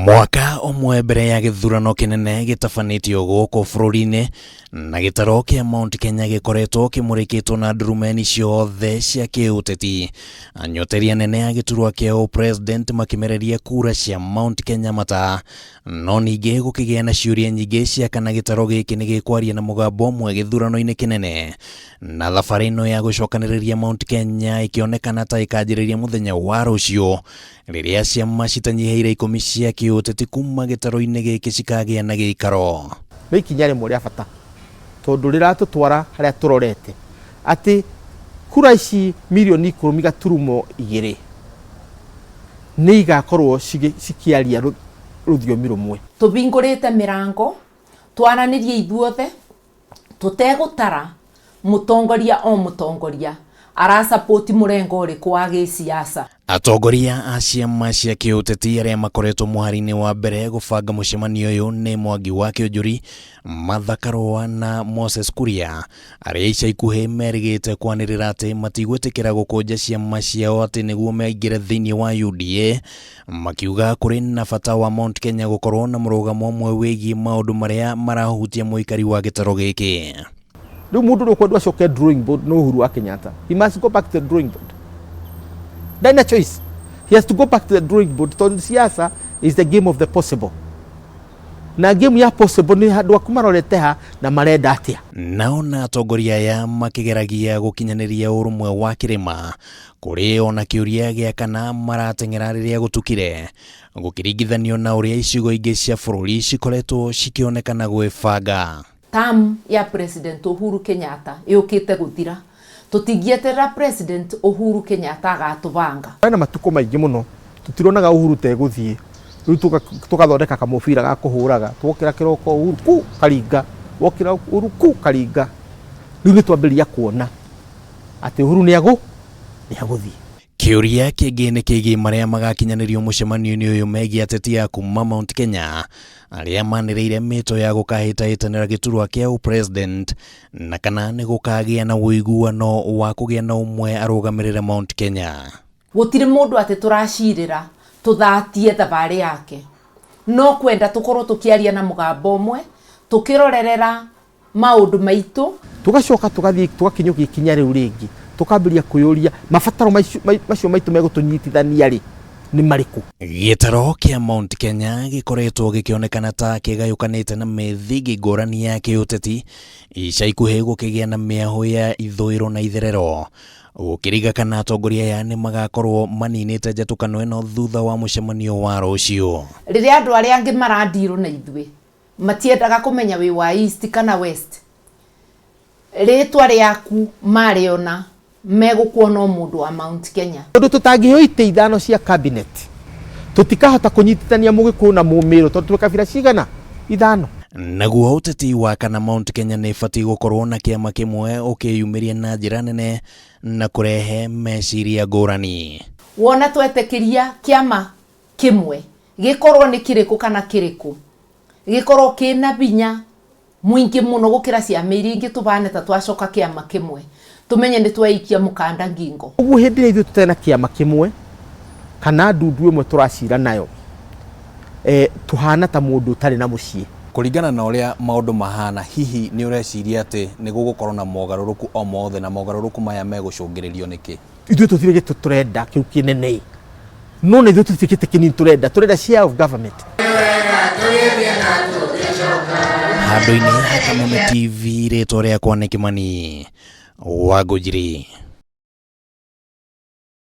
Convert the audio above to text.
Mwaka ũmwe mbere ya gĩthurano kĩnene gĩtabanĩtio gũkũ bũrũri-inĩ na gĩtaro kĩa Mount Kenya gĩkoretwo kĩmũrĩkĩtwo na ndurumeni ciothe cia kĩũteti. Anyoteri anene a gĩturwa kĩa ũpresident makĩmereria kura cia Mount Kenya mata, no ningĩ gũkĩgĩa na ciũria nyingĩ cia kana gĩtaro gĩkĩ nĩ gĩkwaria na mũgambo ũmwe gĩthurano-inĩ kĩnene. Na thabarĩ ĩno ya gũcokanĩrĩria Mount Kenya ĩkĩonekana ta ĩkanjĩrĩria mũthenya wa rũciũ rĩrĩa ciama citanyihĩire ikũmi cia kĩũteti kuma gĩtarũ-inĩ gĩkĩ cikagĩa na gĩikaro. Nĩ ikinya rĩmwe rĩa bata tondũ rĩratũtwara harĩa tũrorete atĩ kura ici mirioni ikũmi gaturumo igĩrĩ nĩ igakorwo cikĩaria rũthiomi rũmwe. Tũhingũrĩte mĩrango twaranĩrie ithuothe tũtegũtara mũtongoria o mũtongoria arasapoti mũrengo ũrĩkũ wa gĩsiasa. Atongoria a ciama cia kĩũteti arĩa makoretwo mũhari-inĩ wa mbere gũbanga mũcemanio ũyũ nĩ Mwangi wa Kĩũnjũri, Martha Karũa na Moses Kuria, arĩa ica ikuhĩ merĩgĩte kwanĩrĩra atĩ matigwĩtĩkĩra gũkũnja ciama ciao atĩ nĩguo maingĩre thĩinĩ wa UDA, makiuga kũrĩ na bata wa Mount Kenya gũkorwo na mũrũgamo ũmwe wĩgiĩ maũndũ marĩa marahutia mũikari wa gĩtarũ gĩkĩ. Rĩu mũndũ ũrĩa ũkwendwo acoke drawing board nĩ Uhuru wa Kenyatta. He must go back to the drawing board. Ndarĩ na choice. He has to go back to the drawing board tondũ siasa is the game of the possible. Na game ya possible nĩ andũ aku marorete ha na marenda atĩa. Nao na atongoria aya makĩgeragia gũkinyanĩria ũrũmwe wa kĩrĩma kũrĩ ona kĩũria gĩa kana marateng'era rĩrĩa gũtukire gũkĩringithanio na ũrĩa icigo ingĩ cia bũrũri cikoretwo cikĩonekana gwĩbanga. Term ya President Uhuru Kenyatta yũkĩte gũthira. Tũtingĩeterera President Uhuru Kenyatta agatũbanga. Hena matukũ maingĩ mũno tũtironaga Uhuru ta egũthiĩ, rĩu tũgathondeka kamũbira ga kũhũraga, twokĩra kĩroko Uhuru ku karinga, wokĩra Uhuru ku karinga. Rĩu nĩ twambĩrĩria kuona atĩ Uhuru nĩ agũthiĩ. Kĩũria kĩngĩ nĩ kĩgiĩ marĩa magakinyanĩrio mũcemanio-inĩ ũyũ megiĩ ateti a kuma Mount Kenya arĩa manĩrĩire mĩto ya gũkahĩtahĩtanĩra gĩturwa kĩa ũpresident na kana nĩ gũkagĩa na ũiguano wa kũgĩa na ũmwe arũgamĩrĩre Mount Kenya. Gũtirĩ mũndũ atĩ tũracirĩra tũthatie thabarĩ yake, no kwenda tũkorwo tũkĩaria na mũgambo ũmwe tũkĩrorerera maũndũ maitũ. Tũgacoka tũgathiĩ tũgakinyũkia ikinya rĩu rĩngĩ, tũkambĩrĩria kwĩyũria mabataro macio maitũ megũtũnyitithania rĩ nĩ marĩkũ. Gĩtaro kĩa Mount Kenya gĩkoretwo gĩkĩonekana ta kĩgayũkanĩte na mĩthingi ngũrani ya kĩũteti, ica ikuhĩ gũkĩgĩa na mĩahũ ya ithũĩro na itherero, gũkĩriga kana atongoria aya nĩ magakorwo maninĩte njatũkano ĩno thutha wa mũcemanio wa rũciũ. Rĩrĩa andũ arĩa angĩ marandirwo na ithuĩ matiendaga kũmenya wĩ wa East kana West, rĩtwa rĩaku marĩona megũkuona o mũndũ wa Mount Kenya. Tondũ tũtangĩheo itĩ ithano cia cabinet, tũtikahota kũnyitithania Mũgĩkũyũ na Mũmĩrũ tondũ twĩ kabira cigana? Ithano. Naguo ũteti wa kana Mount Kenya nĩ ĩbatiĩ gũkorwo na kĩama kĩmwe ũkĩyumĩria na njĩra nene na kũrehe meciria ngũrani. Wona twetĩkĩria kĩama kĩmwe gĩkorwo nĩ kĩrĩkũ kana kĩrĩkũ, gĩkorwo kĩna binya mũingĩ mũno gũkĩra ciama iria ingĩ, tũbane ta twacoka kĩama kĩmwe, tũmenye nĩ tweikia mũkanda ngingo. Ũguo hĩndĩ ĩrĩa ithuĩ tũtarĩ na kĩama kĩmwe kana ndundu ĩmwe tũracira nayo, tũhana ta mũndũ ũtarĩ na mũciĩ. Kũringana na ũrĩa maũndũ mahana, hihi nĩ ũreciria atĩ nĩ gũgũkorwo na mogarũrũku o mothe, na mogarũrũku maya megũcũngĩrĩrio nĩkĩ? Ithuĩ tũtirĩ gĩtĩ tũrenda kĩu kĩnene, no nĩ ithuĩ tũtirĩ gĩtĩ kĩnini tũrenda, tũrenda share of government. Handũ-inĩ ha Kameme TV, rĩtwa rĩakwa nĩ Kĩmani wa Ngũnjiri.